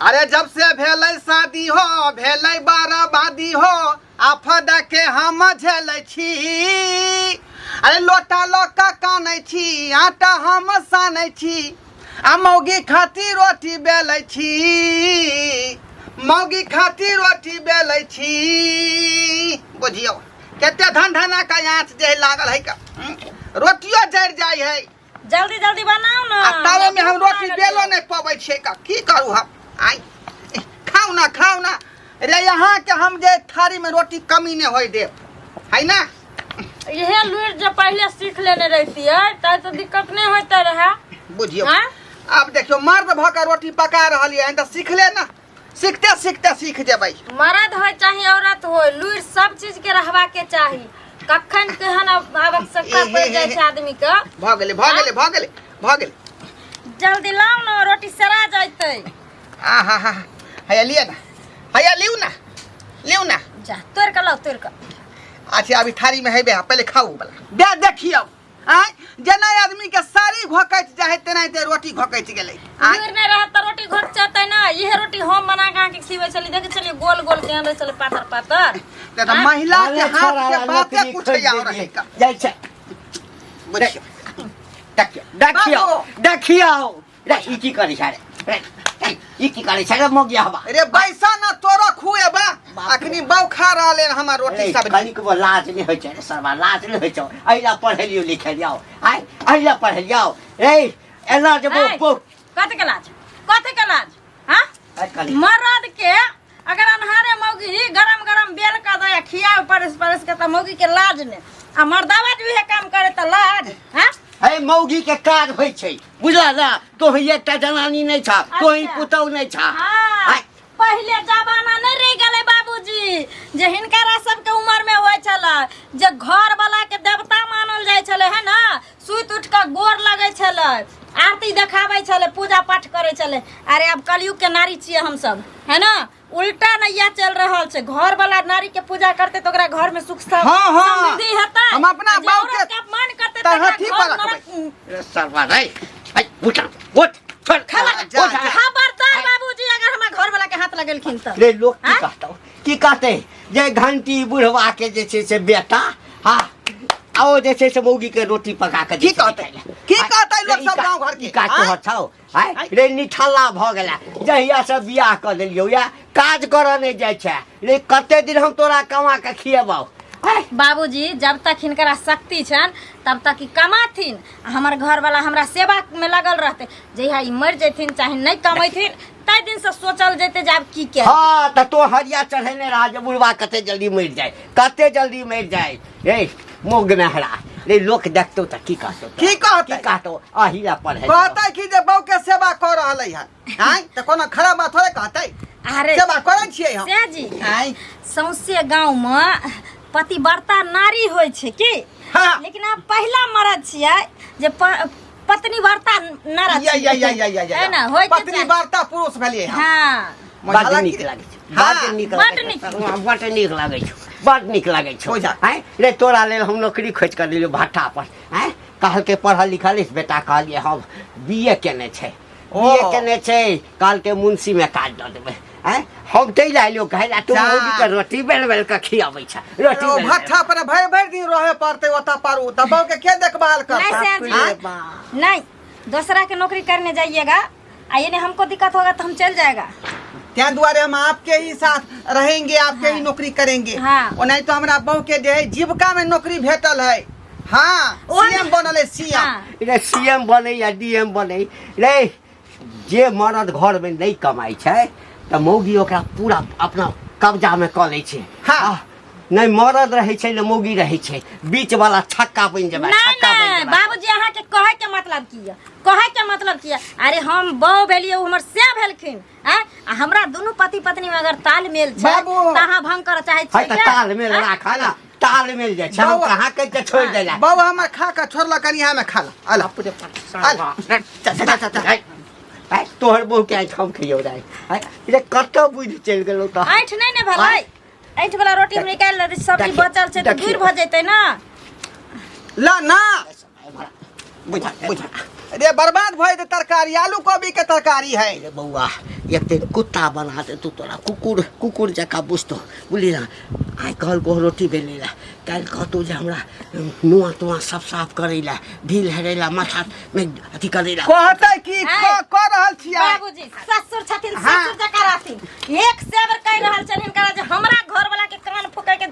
अरे जब से भेलै शादी हो, भेलै बर्बादी हो, आफद के हम झेलै छी। अरे लोटा लऽ कऽ कानै छी, आटा हम सानै छी, आ मौगी खातिर रोटी बेलै छी, मौगी खातिर रोटी बेलै छी। बुझियौ कते धन धना का आँच जे लागल है का, रोटियो जरि जाइ है। जल्दी जल्दी बनाओ ना। आ तावे में हम भूख रोटी लागल बेलो छै। नहीं पबै छियै का, की करू हम? आइ खाउ ना, खाउ ना रे। यहाँ के हम जे थारी में रोटी कमी नहीं होय देब है ना। इहे लुरि जे पहले सीख लेने रहतियै तै तो दिक्कत नहीं होते रहे। बुझियौ। हाँ? आब देखियौ, मर्द भऽ के रोटी पका रहलियै हन तऽ सीखले ना, सीखते सीखते सीख जेबै। मर्द हो चाहे औरत हो, लुरि सब चीज के रहबा के चाही। कखन केहन आवश्यकता पड़ जाइ छै आदमी के। भऽ गेलै, भऽ गेलै, भऽ गेलै, भऽ गेलै। जल्दी लाउ ने, रोटी सरा जैतै। आ हा हा, हैया लिअ ना, हैया लिउ ना, लिउ ना। जा तोड़ के लाउ, तोड़ के। अच्छा, अभी थारी में हेबे, पहले खाउ बला दे। देखियौ आँय, जेना आदमी के साड़ी घोकैत जाइ तेनाहिते रोटी घोकैत गेलै। आँय, दूर नहि रहत तऽ रोटी घोटचतै ने। इहे रोटी हम बना के अहाँके खिबै छली, देखै छलियै गोल गोल केहन रहै छलै, पातर पातर। ते तऽ महिला के अरे हाथ छोड़ा के ला, बाते नौकरी कुछ खोजि और देलियै। है का। जाइ छै। बुझियौ। देखियौ, देखियौ। बाबू। देखियौ रे, ई की करै छै रे? रे, ए, ई की करै छै रे मोगिया हवा? रे बैसा ना, तोरा खुएबा। बाप रे। अखनी बौ खा रहल हन हमर रोटी रे, सब्जी। कनिकबो लाज नहि होइ छै रे सरवा? लाज नहि होइ छौ? एहि ला पढ़ेलियौ लिखेलियौ? आइ एहि ला पढ़ेलियौ रे? एना जे ऐ, बो कथी के लाज, कथी के लाज? हाँ, कनि मर्द के अगर अन्हारे मौगी गरम गरम बेल के दे आ खियाव परस परस के तऽ मौगी के लाज ने, आ मर्दावा जे उहे काम करे तऽ लाज? हाँ। हे, मौगी के काज होइ छै, बुझला ना? तोही एकटा जनानी नहि छा, तोही अच्छा। पुतहु नहि छा। हाँ, आइ, पहिले जमाना नहीं रह गेलै बाबूजी, जे हिनकरा सबके उम्र में होइ छलै, जे घर वाला के देवता मानल जाइ छलै, है ना? सुति उठि कऽ गोर लगै छलै, आरती देखाबै छलै, पूजा पाठ करै छलै। अरे आब कलयुग के नारी छियै हमसब, है ना? उल्टा नैया चल रहल छै। घर वाला नारी के पूजा करते तऽ ओकरा घर में सुख हाँ, हाँ। समृद्धि हेतै। हम अपना आ जे बाप के औरत के अपमान करतै तऽ तकरा हथी घर पर रखबै। नरक। रे सरवा रे, ऐ, उठ उठ, छोड़। जा, उठ। जा। खबरदार बाबूजी, अगर हमरा घर वाला के हाथ लगेलखिन तऽ। रे, लोक की आँय? कहतौ, की कहतै जे घंटी बुढ़वा के जे छै से बेटा, हाँ, आ ओ जे छै से मौगी के रोटी पका के की जे छै कहतै? खाइ लए। की कहतै लोक रे, ई सब का- गाँव घर के? ई का आँय? तोहर छौ? आँय? रे निठल्ला भऽ गेला, जहिया से बियाह कऽ देलियौ या काज करऽ नहि जाइ छै। रे, कते दिन हम तोरा कमा के खिएबौ? आँय? बाबूजी, जब तक हिनकरा शक्ति छनि तब तक ई कमाथिन आ हमर घरवाला हमरा सेवा में लगल रहते। जहिया ई मरि जैथिन चाहे नहि कमेथिन, ताहि दिन से सोचल जेतै जे आब की के। हाँ, तऽ तो हरिया चढ़ेने रहा जे बुढ़वा कते जल्दी मरि जाय, कते जल्दी मरि जाय। रे मोग नहरा रे, लोक देखतौ तऽ की कहतौ? की कहतै? की कहतौ? अही ला पढ़े कहतै कि जे बहू के सेवा कऽ रहलै हन। आँय, तऽ कोनो खराब बात थोड़े कहतै? अरे सेवा करै छियै हम। से जी। आँय। सौंसे गाँव में पतिव्रता नारी होइ छै की? हाँ। लेकिन आब पहिला मरद छियै जे पत्नी व्रता नारा या या या या या या है ना, होय के पत्नी चाही। वार्ता पुरुष भेलियै हम। हाँ। बड्ड हालांकि- नीक लागै छै। हाँ। बड्ड नीक बड्ड लागै नीक। छै, बड्ड नीक लागै छौ, बड्ड नीक लागै छौ। हो जा। आँय रे, तोरा लेल हम नौकरी खोजि कऽ देलियौ भट्ठा पर। आँय, कहलकै पढ़ल लिखल अछि बेटा? कहलियै हम बी ए केने छै। ओ। बी ए केने छै। कहलकै मुंशीमे काज दऽ देबै। आँय, हम ताहि लए एलियौ कहै लए, तू जा। मौगीके रोटी बेल बेल कऽ खियाबै छै रोटी ओ बेल बेल। भट्ठा पर भरि भरि दिन रहे पड़तै ओतऽ पर, ओ तऽ बहू के के देखभाल नहीं करतै? सैन जी। आँय? नहीं, दूसरा के नौकरी करने जाइएगा आ ये नहीं हमको दिक्कत होगा तो हम चल जाएगा। तें दुआरे हम आपके ही साथ रहेंगे, आपके ही नौकरी करेंगे। हाँ। ओ नहीं तो हमरा बहू के जे है जीविका में नौकरी भेटल है। हाँ, ओ सीएम बनल है, सीएम। हाँ। रे, सी एम बनै या डी एम बनै रे, जे मरद घरमे नहि कमाइ छै तऽ मौगी ओकरा पूरा अपना कब्जामे कऽ लै छै। हाँ। नहि मरद रहै छै, नहि मौगी रहै छै, बीच वाला छक्का बनि जेबै। नहीं छक्का बनि नहीं जेबै। बाबूजी, अहाँ के कहे के मतलब की है? कहे के मतलब की है? अरे हम बहू भेलिए, ओ हमर से भेलखिन। आँय? आ हमरा दुनू पति पत्नी में अगर तालमेल छै बाबू। तऽ अहाँ भंग करऽ चाहै है छियै तऽ के? तालमेल राख ना, तालमेल जाइ छै। हम बाबू। कहाँ कहि के छोड़ि देला? बहू हमर खा के छोड़लक, कनि हमे खा ला। अला अला, चल चल चल चल। आइ तोहर बहू के आइ हम खइयौ रे। आइ रे, कतऽ बुझि चलि गेलौ तऽ? ऐंठ नहि ने भेलै? ऐंठ वाला रोटी हम निकालि लेबै, सब्जी देखियौ, बचल छै तऽ देखियौ। दूर भऽ जेतै ना। ला ना। बुझा, बुझा। रे बर्बाद भऽ जेतै तरकारी आलू कोबी के तरकारी है रे बौआ एक दिन कुत्ता बना दे तू तोरा कुकुर कुकुर जकाँ बुझतो बुझली ना आइ कहलको रोटी बेलै लए काल्हि कहतौ जे हमरा नुआ तुआ सब साफ करै लए ढील हेरै लए माथामे अथी करै लए कहतै की आइ। कऽ रहल छियै बाबूजी ससुर छथिन हाँ। ससुर जकाँ रहथिन एक से बेर कहि रहल छनि हिनकरा जे हमरा घर वाला के कान फूकै के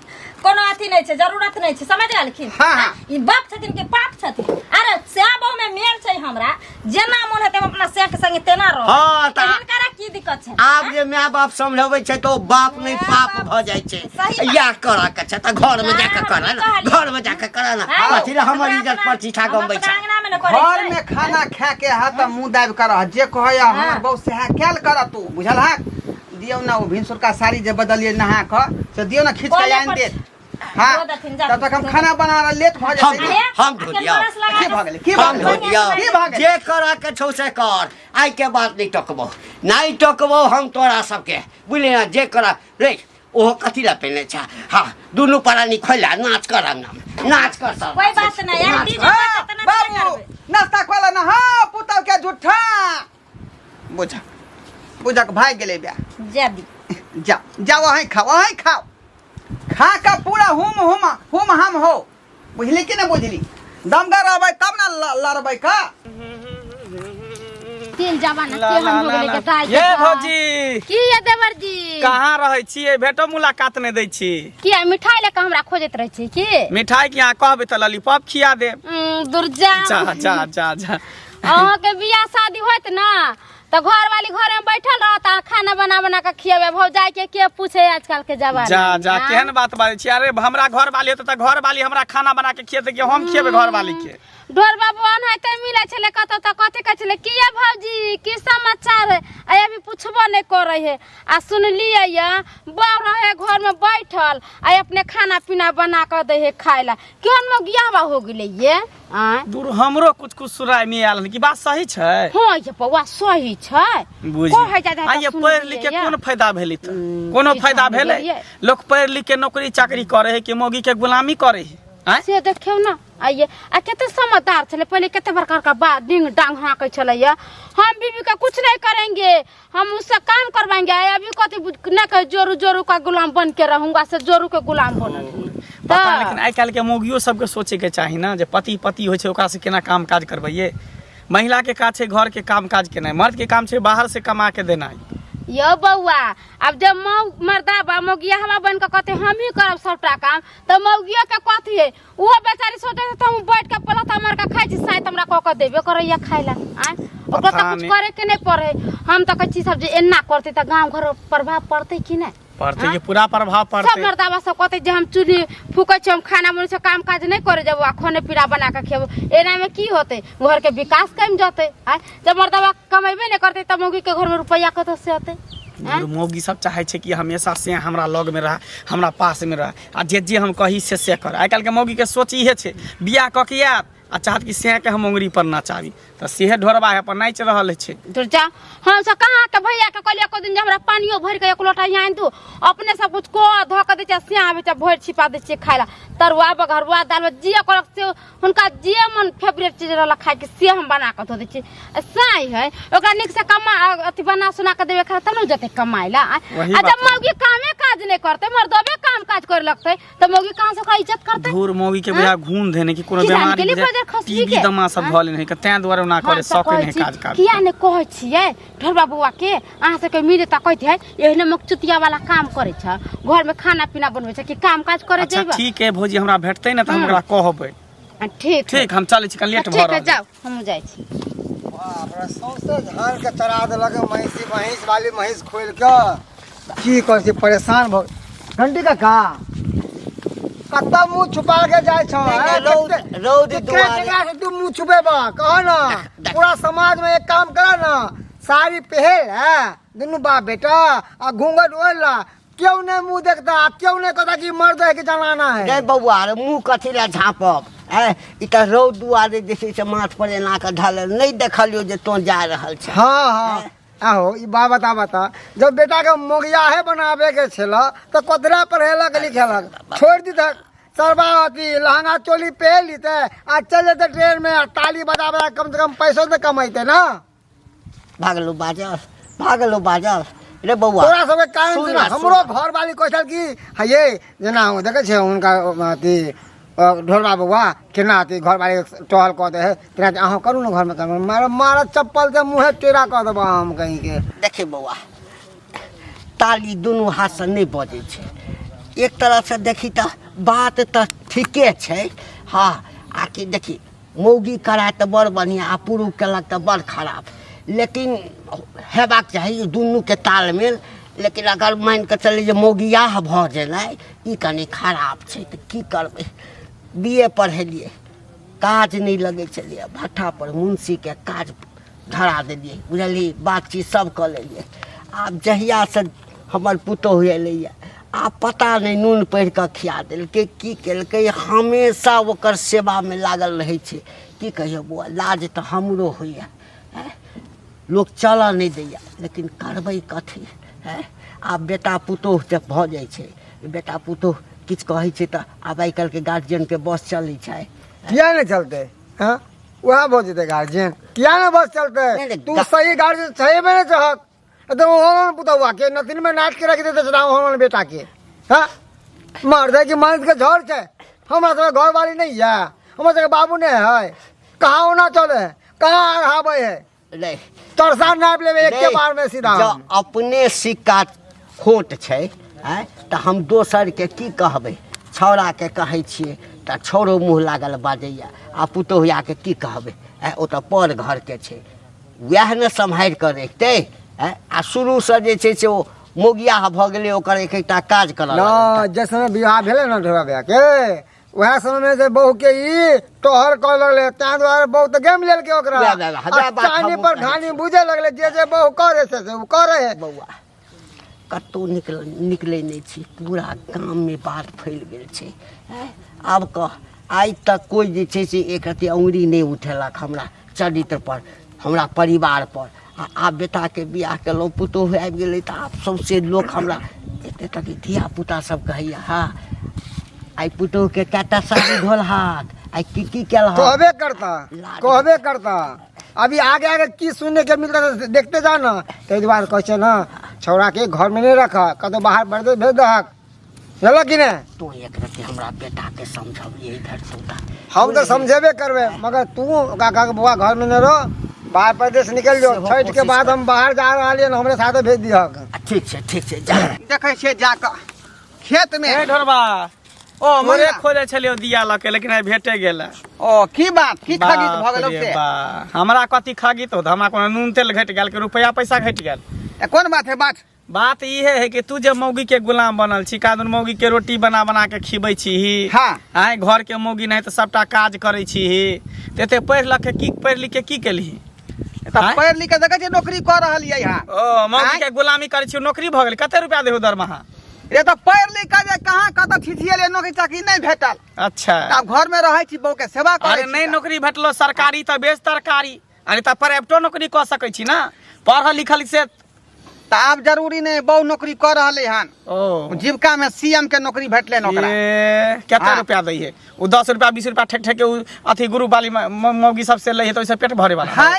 कोनो अथी नहि छै जरूरत नहि छै समझ गेलखिन हाँ, हाँ। ई बाप छथिन कि पाप छथिन अरे सैह में मेल छै हमरा जेना मोन हेतै हम अपना सैह के संगे तेना रहब हाँ, तऽ- तऽ हिनकरा की दिक्कत छै आब जे माय बाप समझबै छै तऽ ओ बाप नहि माय पाप बाप भऽ जाइ छै सही बात। इएह करऽ के छै तऽ घरमे जाकऽ करऽ ने कहलियै। घरमे जाकऽ करऽ ने हाँ, कथी लए हमर हमरा इज्जत अपना- प्रतिष्ठा हम गमबै अपना छै अंगना मे ने करै घर छियै। में खाना खा के हा तऽ मुंह दाबि कर रह जे कहै हाँ। हमर बहू सएह कैल कर तू बुझल हा दियौ ना ओ भिनसुरका साड़ी जे बदलियै नहा कऽ से दियौ ना खींच कऽ कोले आनि पर देत हाँ धो देथिन, जा। तब तक हम खाना बना रहा लेट भऽ हम जेतै अरे, हम धो अखन दियौ। ब्रश लगा की के- भऽ गेलै की भऽ हम धो गेलै दियौ की भऽ गेलै जे करऽ के छौ से कर आइ के बाद नहि टकबौ नहि टकबौ हम तोरा सबके बुझली ने जे करऽ रे ओहो कथी लए पहिने छै हँ दुनू प्राणी खोलि नाच कर अंगनामे नाच कर सब कोई बात नहीं यार नाच डीजे कर। हाँ, पर तऽ नाचबे बाबू करबै। नाश्ता खोला ना हाँ पुतौ के झूठा बुझा बुझा के भाग गेलै बे जा दी जा जा वहीं खाओ वहीं खाओ खा के पूरा हुम हुम हुम हम हो बुझली कि ना बुझली दमगर रहबै तब ना लड़बै का तेल जमाना ला, केहन ला, हो ला, गेलै ला। के दाइ ये भौजी की ये देवर जी कहाँ रहै छियै भेटो मुलाकात नहि दै छी किया मिठाई लए कऽ हमरा खोजैत रहै छी की मिठाई के अहाँ कहबै तऽ लॉलीपॉप खिया देब दुर्जा जा जा जा जा अहाँके बियाह शादी होत ना तऽ घर वाली घर में बैठल रहत आ खाना बना बना के खियेबै भौजाई के के पूछे आजकल के जमाना जा जा में, केहन बात बाजै छी अरे हमरा घर वाली हेतै तऽ घर वाली हमरा खाना बना के खियेतै कि हम खियेबै घर वाली के ढोर बाबू अनाहिते मिलै छलै कतौ तऽ कथी कहै छलै की ये भौजी की समाचार है आ अभी पुछबो नहि करै है आ सुनलियै ये बड़ रहे घर में बैठल आ अपने खाना पीना बना कऽ दै है खाय ला केहन मौगियावा हो गेलै ये आँय दूर हमरो कुछ कुछ सुनाय में आयल हन कि बात सही छै हँ ये बौआ सही छै बुझि कहै जाइ आ ये पढ़ि लिख के कोन फायदा भेलै तऽ कोनो की फायदा जाने भेलै गेलियै। लोक पढ़ि लिख के नौकरी चाकरी करे है कि मौगी के गुलामी करे है आँय से देखियौ ने आइए आ कते समझदार छलै पहिले कते बड़का बड़का बात डिंग डांग हाँकै छलै ये हम बीबी का कुछ नहीं करेंगे हम उससे काम करवाएंगे आ अभी कथी नहि कहे जोरू जोरू का गुलाम बन के रहूंगा से जोरू के गुलाम बनल पता नहीं, लेकिन आइ काल्हि के मौगियो सबके सोचे के चाही ना जे पति पति होइ छै ओकरा से केना काम काज करबैये महिला के काज छै घर के काम काज केनाइ मर्द के काम छै बाहर से कमा के देनाइ यौ बौआ आब जब मौ मर्दाबा मौगिया हवा बन के कहते हम ही करब सबटा काम तऽ मौगियो के कथी है ओहो बेचारी सोचे छै तऽ हम बैठ के पलथा मार के खाइ छी शायद हमरा कऽ के देबे करैया खाइ ला आँय ओकरा पता तऽ कुछ नहि। करे के नहि पड़े हम तऽ कहै छी सब जे एना करतै तऽ गाँव घर प्रभाव पड़तै कि नहि पड़तै कि पूरा प्रभाव सब पड़तै मर्दाबा सब कहतै जे हम चूल्ही फूकै छी हम खाना बनै छी काम काज नहि करे जेबो आ खाने पीना बना के खेबो एना में की होतै घर के विकास कम जतै आँय जब मर्दाबा कमेबे नहि करतै तऽ मौगी के घर में रुपैआ कतऽ से अतै आँय? मौगी सब चाहे छै कि हमेशा से हमरा लग में रह हमरा पास में रह आ जे जे हम कही से से कर आइ काल्हिके मौगीके सोच इहे छै बियाह कऽ के आयत आ चाहत कि सेह के हम उंगरी पर नचाबी तऽ सेहे ढोरबा है पर नाचि रहल छै दूर जा हम सब कहाँ के भैया के कहलियै एको दिन जे हमरा पानियो भरि के एक लोटा आनि दू अपने सब कुछ को धऽ के दै छियै से आबै छै भरि छिपा दै छियै खाय ला तरुआ बघरुआ दाल जे कहलक से हुनका जे मन फेवरेट चीज रहलक खायके से हम बना कऽ धऽ दै छियै आ साँइ है ओकरा नीक से कमा अथी बना सुना कऽ देबै खाय तब ने जेतै कमाय ला आ वही आ बात जब मौगी कामे काज नहि करतै मर्दबे काम काज करे लगतै तऽ मौगी कहाँ से ओकरा इज्जत करतै धूर मौगी के बुझा घून धेने कि कोनो की जाने बीमारी गेली बुझा बजर खसबी टीबी के? दमा सब आँय? धऽ लेने है तें दुआरे ओना करे हम तऽ सकै कहै नहि छी काज काज किया नहि कहै छियै ढोरबा बौआ के अहाँ सबके मिले तऽ कहैत है एहने मकचुतिया वाला काम करै छ घरमे खाना पीना बनबै छ कि काम काज करे अच्छा जेबै ठीक है भौजी हमरा भेटतै ने तऽ हम ओकरा कहबै ठीक है। ठीक हम चलै छी कनि लेट भऽ ठीक है रहल है। जाउ हमहूँ जाइ छी बाप रे, सौंसे धान के चरा देलक महिषी महींस वाली महींस खोलि के की कहै छी परेशान भऽ घंटी काका कतऽ मुँह छुपा के जाइ छौ नहि, हैं? रौद- कते- रौद केकरा दुआरे। केकरा से तू मुँह छुपेबा कह ना पूरा समाज में एक काम कर ना साड़ी पहन है दुनू बाप बेटा आ घूंघट ओढ़ ला क्यों नहीं मुंह देखता आ क्यों नहीं कहता कि मर्द है कि जनाना है रे बौआ रे मुँह कथी लए झाँपब आँय ई तऽ रौद दुआरे जे छै से माथ पर एना कऽ ढालल नहि देखलियौ जे तोँ जा रहल छह हाँ हाँ आहो ई बात बता बता जब बेटा के मोगियाहे बनावे के छल तो कतरा पढ़ेलक लिखेलक छोड़ दी तक सरबा अथी लहंगा चोली पहन लेते आ चल जेते ट्रेन में आ ताली बजा बजा कम से कम पैसो तो कमेते ना। भागलो बाजल, भागलो बाजल रे बौआ। तोरा सबके कारण सुन से ना, ना हमरो सुन। घर वाली कहै छल कि हे ये जेना हम देखै छियै हुनका अथी ढोलबा बौआ केना अथी घर वाली टहल कऽ दै है तेना अहाँ करू ने घरमे काम, मारो मारो चप्पल से मुँहे टेढ़ा कऽ देबऽ हम कहीं के। देखी बौआ, ताली दुनू हाथसँ नहि बजै छै। एक तरहसँ देखी तऽ बात तऽ ठीके छै। हँ, आ कि देखी मौगी कराय तऽ बड़ बढ़िआँ आ पुरुष केलक तऽ बड़ खराब, लेकिन हेबाक चाही दुनूके तालमेल। लेकिन अगर मानि कऽ चली जे मौगियाह भऽ जेनाइ ई कनि खराब छै। तऽ की करबै, बी ए पढ़ेलियै, काज नहि लगै छलियै, भट्ठापर मुंशीके काज धरा देलियै, बुझलियै, बातचीत सब कऽ लेलियै। आब जहियासँ हमर पुतोहु एलैए, आब पता नहि नून पढ़ि कऽ खिया देलकै की केलकै, हमेशा ओकर सेवामे लागल रहै छै। की कहियौ बौआ, लाज तऽ हमरो होइए, आँय, लोक चलऽ नहि दैए, लेकिन करबै कथी? आँय, आब बेटा पुतोहु जब भऽ जाइ छै, बेटा पुतोहु किछु कहै छै तऽ आब आइ काल्हिके गार्जियनके बस चलै छै। किया नहि चलतै? हँ, वएह भऽ जेतै गार्जियन, किया नहि बस चलतै? नहि, नहि, तू सही गार्जियन सही में नहि चाहक तो ओहन पुतौआ के नतिन में नाच के रख देते छला ओहन बेटा के। हाँ, मर दे कि मर्द के झड़ छै। हमरा सबके घरवाली नहीं है, हमरा सबके बाबू नहीं है, कहाँ ओना चले है, कहाँ अढ़ाबै है? नहीं। तरसा नापि लेबै एके नहीं, बार में सीधा। जँ अपने सिक्का खोट छै आँय तऽ हम दोसरके की कहबै? छौड़ाके कहै छियै तऽ छौड़ो मुँह लागल बाजैए, आ पुतोहुआके की कहबै? आँय, ओ तऽ पर घरके छै, वएह ने सम्हारि कऽ रखतै। आँय, आ शुरूसँ जे छै से ओ मौगियाह भऽ गेलै, ओकर एक एकटा काज करऽ न लागल। जे समय विवाह भेलै ने ढोरा भैया के, वएह समय में जे बहू के ई टहल कर लगले, ताहि दुआरे बहू तऽ गेम लेलकै ओकरा। वएह, वएह, वएह, आ बात चानी हमहूँ पर कहै घानी छी। बुझे लगले, जे जे बहू करे से ओ करे है। बौआ, कतहु निकलै नहि छी, पूरा गाममे बात फैल गेल छै। आँय, आब कह, आइ तक कोइ जे छै से एक रत्ती अङ्गुरी नहि उठेलक हमरा चरित्र पर, हमरा परिवार पर। आ आब बेटाके बियाह केलहुँ, पुतोहु आबि गेलै, तऽ आब सौँसे लोक हमरा एते तक धियापुता सब कहैया, हँ आइ पुतोहुके कएटा साड़ी धोलहक, आइ की की केलहक। कहबे करता, लाज। कहबे करता। अभी आगे आगे की सुनने के मिलता है, देखते जा ना। ताहि दुआरे कहै छै ना, छौड़ा के घर में नहीं रख, कतौ बाहर परदेश भेज दहक, बुझलक कि नहि? तू एक रत्ती हमरा बेटाके समझबियै इधर तू तऽ। हम तऽ समझेबे करबै, मगर तू ओकरा कह बौआ घर में नहीं रह, बाहर परदेश निकल जो, सेहो छठि के कोशिश बाद कर। हम बाहर जा रहलियै हन, हमरे साथे भेज दिहक। आ, ठीक छै, ठीक छै, जा। देखै छियै जाकऽ खेत में। ए ढोरबा, ओ तोरे मुन्ना। खोजे छलियौ दिया लऽ के, लेकिन आइ भेटे गेल। ओ की बात, की खगीत भऽ बाप गेलौ रे से? बा, हमरा कथी खगीत होत? हमरा कोनो नून तेल घटि गेल कि रुपया पैसा घटि गेल? ए, कोन बात है बात? बात इहे है कि तू जे मौगी के गुलाम बनल छी, कादुन मौगी के रोटी बना बना के खिबै छी। हाँ। आय घर के मौगी नहीं तऽ सबटा काज करै छी, तऽ एते पढ़ि लिख के की, पढ़ि लिख के की केलही? तऽ आँय? पढ़ि लिख के देखै छियै नौकरी कऽ रहलियै हँ। ओ मौगी आँय? के गुलामी करै छी, नौकरी भऽ गेल, कते रुपया देहु दरमाहा? रे तऽ पढ़ि लिख के जे कहाँ कतऽ छिछिएलियै, नौकरी चाकरी नहि भेटल। अच्छा। तऽ आब घर में रहै छी, बहू के सेवा करै अरे छी। नहि नौकरी भेटलो सरकारी तऽ बेस तरकारी, अरे तऽ प्राइवेटो नौकरी कऽ सकै छी ना, पढ़ल लिखल से। तऽ आब जरूरी नहि, बहु नौकरी कऽ रहलै हन। ओ जीविका में सीएम के नौकरी भेटलै ओकरा। ए, कते हाँ। रुपया दै है ओ? 10 रुपया 20 रुपया ठेक ठेक के उ अथी ग्रुप वाली मौगी सब से लै है, तऽ ओहिसँ पेट भरे वाला है,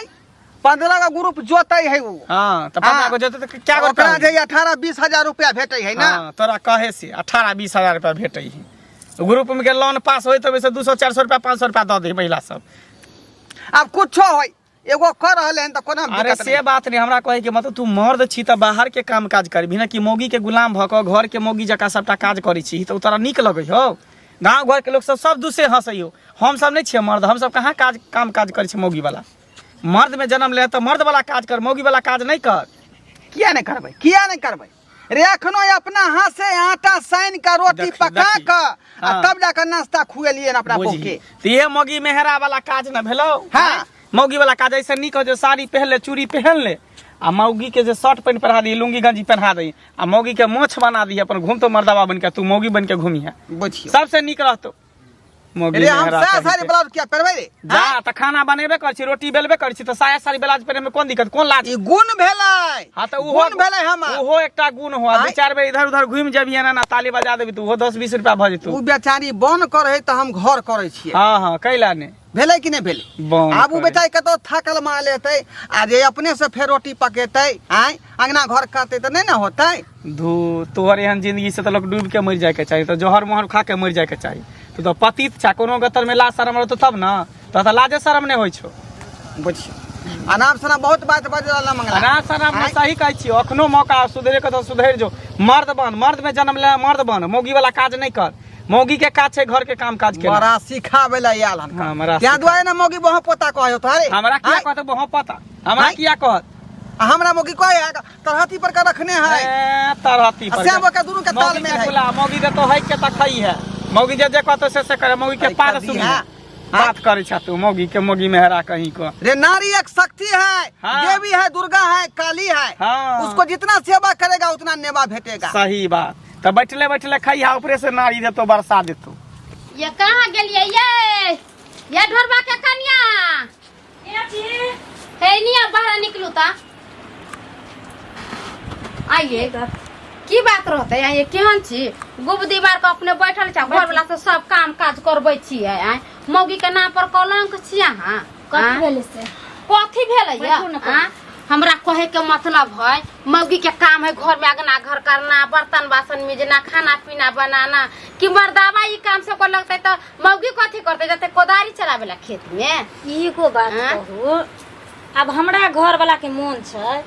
15 गो ग्रुप जोतै है उ। हाँ, तऽ 15 हाँ। गो जोतै तऽ क्या गो ओकरा रुपया? जे 18-20 हजार रुपया भेटै है ना। हाँ, तोरा कहे से 18-20 हजार रुपया भेटै है। ग्रुप में के लोन पास होय तऽ ओहिसँ 200 400 रुपया 500 रुपया दऽ दै महिला सब। आब कुछो होय, एगो कर रहले हन तऽ कोनो अरे दिक्कत से नहीं। बात नहीं, हमरा कहे के मतलब तू मर्द छी तऽ बाहर के काम काज करबी ना कि मौगी के गुलाम भऽ कऽ घर के मौगी जकाँ सबटा काज करै छी तऽ ओ तोरा नीक लगै हौ? गाँव घर के लोक सब सब दूसे हंसै हौ। हम सब नहि छियै मर्द? हम सब कहाँ काज काम काज करै छी मौगी वाला? मर्द में जन्म ले तऽ मर्द वाला काज कर, मौगी वाला काज नहि कर। किया नहीं करबै, किया नहीं करबै रे? एखनो अपना हाथ से आटा सानि कऽ रोटी देखी, पका देखी। कऽ आ हाँ। तब जाकऽ नाश्ता खुएलियै अपना बहू बुझही के। तऽ इहे मौगी मेहरा वाला काज न भेलौ? हाँ। मौगी वाला काज ऐसे नीक हो जे साड़ी पहन ले, चूड़ी पहन ले, आ मौगी के जे शर्ट पैंट पहिरा दी, लुंगी गंजी पहना दी, आ मौगी के मोछ बना दी, अपन घूमतो मर्दाबा बन के, तू मौगी बन के घूमिहे। बुझियौ, सबसे नीक रहतो। मौगी रे हम मेहरा साया कहीं साड़ी के। ब्लाउज किया पहिरबै रे जा त खाना बनेबे करै छी रोटी बेलबे करै छी त साया साड़ी ब्लाउज पहिरे में कोन दिक्कत कोन लाज ई गुण भेलै हाँ त उहो गुण भेलै हमर उहो एकटा गुण हो आँय? दू चार बेर इधर उधर घुमि जेबही एना एना ताली बजा देबी त उहो 10 20 रुपया भऽ जेतौ उ बेचारी बन करै है तऽ हम घर करै छियै हाँ हाँ कैला ने भेलै कि नहि भेलै बन आब उ करै। बेचारी कतौ थाकल मारल हेतै आ जे अपने से फेर रोटी पकेतै आँय अंगना घर करतै तऽ नहि ने होतै धू तोहर एहन जिंदगी से तऽ लोग डूबि के मरि जायके चाही तऽ जहर मोहर खा के मरि जायके चाही तू तऽ पतित छा कोनो गतर में लाज शरम रहतो तब ना तोरा तऽ लाजे शरम नहि होइ छौ बुझियौ अनाप शनाप बहुत बात बाजि रहल मंगला अनाप शनाप आँय? नहि सही कहै छियौ अखनो मौका सुधरे के तऽ सुधरि जो मर्द बन मर्द में जन्म ले मर्द बन मौगी वाला काज नहि कर मौगी के काज छै घर के काम काज के बड़ा सिखाबै लए आयल हन हाँ, बड़ा तें सिखा- दुआरे ने मौगी बहु पोता कहै होतो अरे हमरा किया आँय? कहत बहु पता हमरा आँय? किया कहत आ हमरा मौगी कहै है तरहती पर के रखने है ए, तरहती पर आ श्याम के दुनू के मौगी तालमेल के है। गुला, मौगी के तो है के तखई है मौगी जे जे कहतो से से करे मौगी के अरे पार कदी सुनी है। बात करे छा तू मौगी के मौगी मेहरा कहीं को रे नारी एक शक्ति है हाँ। देवी है दुर्गा है काली है हाँ। उसको जितना सेवा करेगा उतना नेवा भेटेगा सही बात तो बैठले बैठले खइहा ऊपरे से नारी देतो बरसा देतो ये कहाँ गेलियै ये ये ढोरबा के कनिया हे निया बाहर निकलू ता आइए की बात रहते आइए केहन छी गुब दीवार के अपने बैठल छा घर वाला से सब काम काज करबै छियै आइ मौगी के नाम पर कलंक छी अहाँ कथी आँय? भेलै से कथी भेलै ये बैठू ने आँय? हमरा कहे के मतलब है मौगी के काम है घर में अगना घर करना बर्तन बासन मिजना खाना पीना बनाना कि मर्दावा ई काम सब कर लगते तो मौगी कथी करते जते कोदारी चलावे ला खेत में एगो बात आँय? कहू आब हमरा घरवाला के मोन छै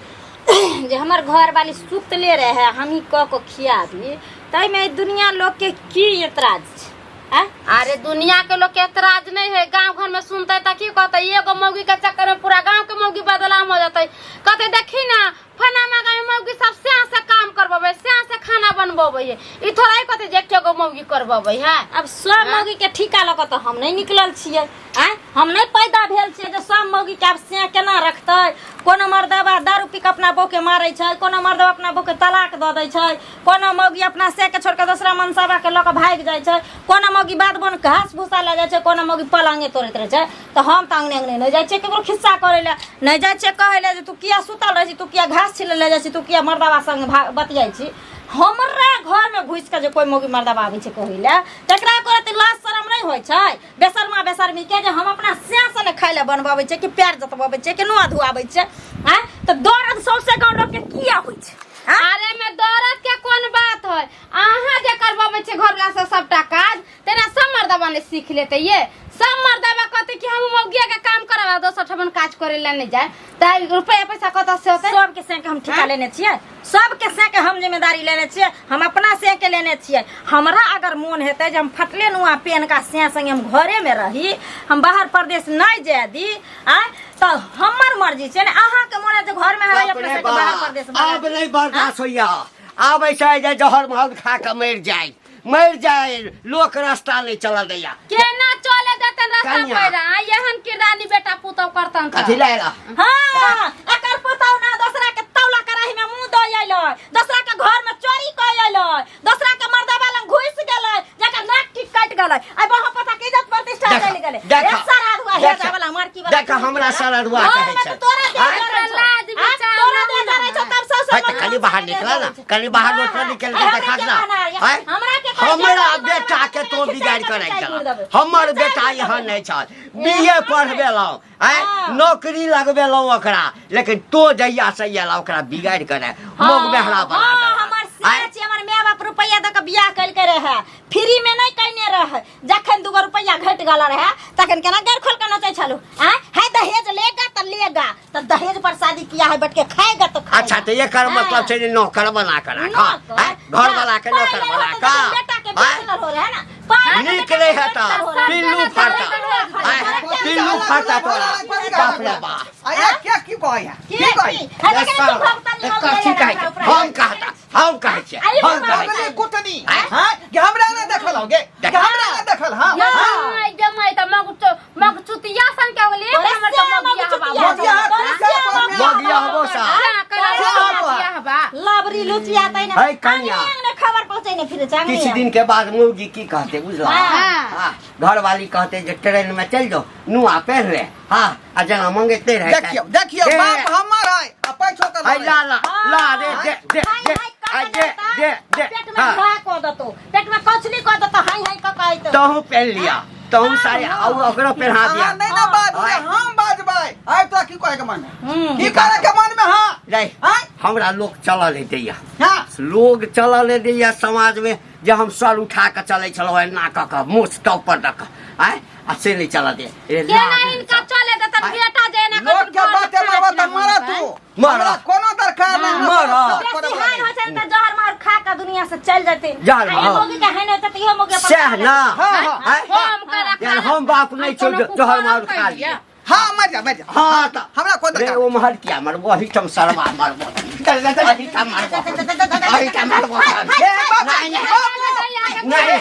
जे हमर घरवाली सुतले रहे हमही कऽ कऽ खियाबी ताहिमे दुनिया लोकके की एतराज छै आँय? अरे दुनिया के लोग के एतराज नहीं है गांव घर में सुनते त की कहते एगो मौगी के चक्कर में पूरा गांव के मौगी बदनाम हो जाते कहते देखी ना फलाना गांव में मौगी सब स्या से काम करबे स्या से खाना बनबे है ई थोड़ा ही कहते जे एके गो मौगी करबे है आब सब मौगी के ठीका लऽ कऽ तऽ हम नहि निकलल छियै आँय हम नहि पैदा भेल छियै जे सब मौगी के आब से केना रखतै कोनो मर्दबा दारू पी कऽ अपना बहू के मारै छै कोनो मर्दबा अपना बहू के तलाक दऽ दै छै कोनो मौगी अपना से के छोड़ि कऽ दोसरा मनसाबा के लऽ कऽ भागि जाइ छै कोनो मौगी बाध बन घास भूसा लऽ जाइ छै कोनो मौगी पलङ्गे तोड़ैत रहै छै तऽ हम तऽ अङ्गने अङ्गने नहि जाइ छियै ककरो खिस्सा करै लए नहि जाइ छियै कहै लए जे तू किया सुतल रहै छी तू किया घास छिलै लए जाइ छी तू किया मर्दबा संग बतियाइ छी हमरा घरमे घुसि कऽ जे कोइ मौगी मर्दबा आबै छै कहै लए तकरा करत लाज शरम नहि होइ छै बेशर्मा बेशर्मी के जे हम अपना स्यासँ ने खाइ लए बनबबै छियै कि पैर जतबबै छियै कि नुआ धुआबै छियै आँय तऽ दर्द सौंसे गाँव लोकके किया होइ छै आँय? अरे में दर्द के कोन बात है अहाँ जे करबाबै छै घर वाला से सबटा काज तेना सब मर्दबा ने सीख लेते ये सब मर्दबा कहते कि हम मौगिया के काम करब दोसर ठमन काज करे ला नहीं जाए त रुपया पैसा कतऽ से होतै सबके सेके हम ठेका लेने छियै सबके सेके हम जिम्मेदारी लेने छियै हम अपना सेके लेने छियै हमरा अगर मोन हेतै जे हम फटले नुआ पेन का से संगे हम घरेमे रही हम बाहर परदेश नहि जाय दी आँय तऽ हमर मर्जी छै ने अहाँके मोन है जे घरमे रही बाप अपना रे सेके बाहर बाप, परदेश आब नहीं बर्दाश्त होइया आब ऐसा है जे जहर महल खा के मरि जाय मरि जाय लोक रास्ता नहीं चलऽ दैया केना चले देतन रास्ता कनिया। पर आ एहन किरदानी बेटा पुतौ करतन त कथी लए एला? हाँ एकर पुतहु ना दोसरा के तौला कड़ाही में मुंह दऽ अयलै दोसरा के घर में चोरी कऽ अयलै दोसरा के मर्दबा लग घुसि गेलै जकर नाक टीक कटि गेलै आइ बहा पता के इज्जत प्रतिष्ठा देखा, चलि गेलै देखा, एक सारा अधुआ हे देखा, जावला मारकी वाला देखा, हमरा सारा अधुआ घर कहै में छै। तऽ तोरा देह आँय? जरै छौ। लाज आँय, विचार तोरा ना देह जरै छौ तब सौंसे है तऽ कनि बाहर निकला ना कनि बाहर लोटा निकल के देखा ना है हमरा के कहै हमरा छै, बेटा के तो खिचाइ बिगाड़ के कऽ राखि गुड़ देलक देबै। हमर बेटा यहाँ नहि छल बीए पढ़बेलहुँ आँय हाँ। नौकरी लगबेलहुँ ओकरा लेकिन तो जहिया से अयला ओकरा बिगाड़ के राखि मोग बेहरा बना हाँ, देलक हमर आँय? से छी हमर माय बाप रुपैया दऽ कऽ बियाह केलकै रहे फ्री में नहि कयने रहे जखन दूगो रुपैया घटि गेल रहे तखन केना गैर खोल के नचै छलहुँ आँय है दहेज लेगा तऽ लेगा तऽ दहेज पर शादी किया है बैठ के खाएगा तो खाएगा अच्छा तऽ एकर मतलब छै जे नौकर बना के राख नौकर? आँय? घर वाला के नौकर पहिले बना होते जखन बेटा के के आँय? बेचलर हो रहे ना पहिले नीक बेटा के नहि हेतऽ बेचलर हो रहे। पिल्लू फड़ता आँय? पिल्लू फड़ता तोरा बाप रे बाप अरे क्या की कहै है की की कहै की? है देखै ने तू भगता निमल कथी गेलै कहै हमरा छै? ऊपर। हम कहता हम कहै छियै आइ हम बाबा, कहै छियै अरे कुतनी आँय? हां कि हमरा ना देखल होगे कि हमरा ना देखल हां जमाई जमाई त मग मग चुतिया सन के होले तोरे हमर त श्याम मगिया मग हबा चुतिया मगिया छौ, तोरे श्याम मगिया मगिया हबो सा। करा श्याम मगिया हबा लबरी लुचिया तै ने है कनिया। ने खबर पहुंचा चने फिरे छै किछु अंगने दिन के बाद मौगी की कहते बुझला हाँ। हाँ, घरवाली कहते जे ट्रेन में चल जाओ नुआ पहन ले हाँ आ जना मंगेते रहे देखियौ देखियौ दे। बाप हमर है आ पैसो कर हाय ला ला ला रे दे दे हाय दे हाय कऽ हाय दे देता। दे दे पेट में हाँ घा कऽ देतो पेट में कछली कऽ देतो हाय हाय कऽ कऽ अयतौ तहु पहन लिया तहु सारे आउ ओकरो पहना दिया अहाँ नहीं ना बाजू हाँ। हम बाजबै आइ तोरा की कहै के मन में हम्म। की करे के मन में हाँ नहीं आँय? हमरा लोग चलऽ नहीं दैया हाँ लोग चलऽ नहीं दैया समाज में जे हम सर उठा के चलै छलहुँ एना कऽ कऽ मोछ टॉप पर दऽ कऽ आँय आ से नहीं चलऽ दे ए, केना लाज हिनका चले देतन बेटा जे एना लोग के बाते मरबा तऽ मरऽ तू मरऽ। हमरा कोनो दरकार नहीं हमरा मरऽ। कोनो शौक बेसी करे हानि होइ छनि तऽ जहर महर खा कऽ दुनिया से चलि जेथिन जहर आ ई महर। मौगी के हानि होइ छै तऽ इहो मौगी अपन सएह खा ना लेतै। हाँ, हाँ। आँय? हम करा यार हम बाप नहीं छौ जहर मार खा लिया हाँ मर जा मर जा हाँ तऽ हमरा कोन रे दरकार ओ महर किया मरबो अहिठाम सरवा मरबो अहिठाम मरबो अहिठाम मरबो ए, बाप, नहीं नहीं बाप, नहीं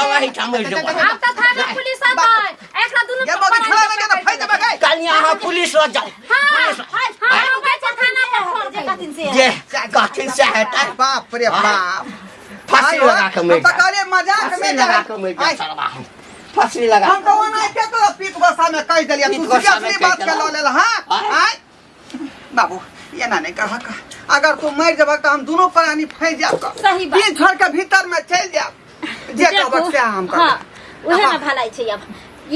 अब अहिठाम मरि जेबो आब तऽ थाना पुलिस अतै एकरा दुनू ये मौगी छोड़ा देंगे तो फैस जेबै गई कल यहाँ पुलिस लग जाओ हां पुलिस हां रुकै छै थाना पर फोन जे कहथिन से जे कहथिन से हेतै बाप रे बाप फांसी लगा के मरि हम तऽ जा कहलियै मजाक फांसी में लगा के मरि जा आइ, सरवा हम फांसी लगा हम तऽ ओनाहिते तोरा पीत गोसा में कहि देलियै पीत तू गोस्सा में सीरियसली कहि बात के देलहुँ। लऽ लेल हाँ आँय? आँय बाबू एना नहीं कहक अगर तू मरि जेबक तऽ हम दुनू प्राणी फँसि जायब कऽ। सही बात। पीठ छोड़ के भीतर में चलि जायब जे कहबक सएह हम हाँ करबै उहे में भलाई छै अब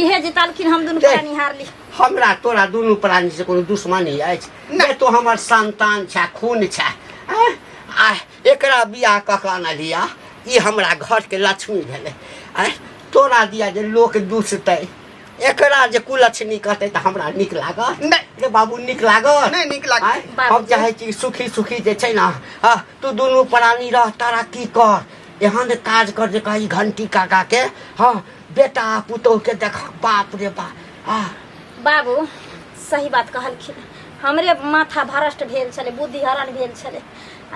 इहे जितालखिन हम दुनू देख। प्राणी हारली हमरा तोरा दुनू प्राणी से कोनो दुश्मनी अछि नहि तो हमर संतान छै खून छै आँय? आ एकरा बियाह कऽ कऽ अनलिया ई हमरा घरके लक्ष्मी भेलै आँय तोरा दिया जे लोक दूसतै एकरा जे कुलक्षणी कहतै तऽ हमरा नीक लागत नहि। रे बाबू नीक लागत नहि नीक लागत। आँय? हम बाबूजी। चाहै छी सुखी सुखी जे छै ने हँ तू दुनू प्राणी रह तारा की कर एहन काज कर जे कही घंटी काका के हँ बेटा पुतोह के देख बाप रे बाप आ बाबू सही बात कहलखिन हमरे माथा भ्रष्ट भेल छलै बुद्धि हरण भेल छलै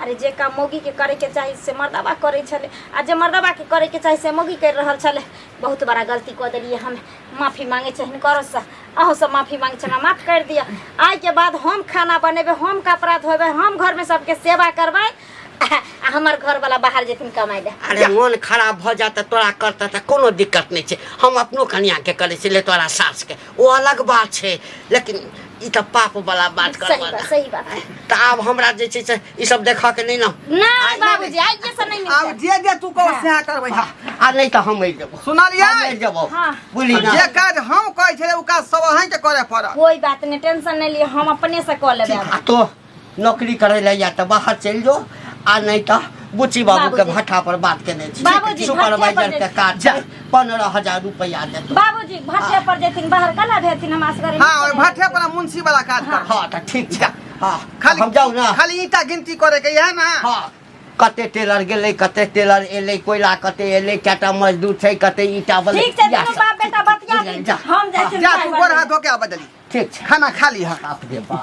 अरे जे काम मौगीके करैके चाही से मर्दबा करै छलै आ जे मर्दबाके करैके चाही से मौगी करि रहल छलै बहुत बड़ा गलती कऽ देलियै हम माफी मांगै छी हिनकरोसँ अहूँ सब माफी मांगै छी हमरा माफ करि दिअ आइके बाद हम खाना बनेबै हम कपड़ा धोबै हम घरमे सबके सेवा करबै आ हमर घरवला बाहर जेथिन कमाइ लए अरे मन खराब भऽ जात तऽ तोरा करतऽ तऽ कोनो दिक्कत नहि छै हम अपनो कनियाके करै छी ले तोरा सासके ओ अलग बात छै लेकिन ई तऽ पाप वाला बात सही करबऽ बात सही बात तऽ आब हमरा जे छै से ई सब देखऽ के नहि ने नहि बाबूजी आइए से नहि आब मिलतै जे जे तू कह सएह करबै आ नहि तऽ हम मरि जेबो सुनलियै हम मरि जेबो हाँ। बुझली ना जे काज हम कहै छलियै ओ काज सब अहींके करे पड़त कोई बात नहीं टेंशन नहीं लिअ हम अपने से कऽ लेबै आब। आ तो नौकरी करे ला या तऽ बाहर चलि जो आ नहि तऽ बुच्ची बाबू के बाबूजी। भट्ठा पर बात केने छी बाबूजी, सुपरवाइजर भट्ठे पर के काज छै 15,000 रुपया देतो बाबूजी भट्ठे पर जेथिन बाहर कला भेथिन हमरा सगरे हाँ ओहि भट्ठे पर मुंशी वाला काज कर हाँ तऽ ठीक छै हाँ खाली हम जाउ ना खाली ईंटा गिनती करे के इएह ना हाँ कते टेलर गेलै कते टेलर एलै कोयला कते एलै कएटा मजदूर छै कते ईंटा बलै ठीक छै इएह दुनू सब। बाप बेटा बतिया जा। हम जाइ छी जा तू गोर हाथ धो के आबऽ जल्दी ठीक छै खाना खा लीह बाप रे बाप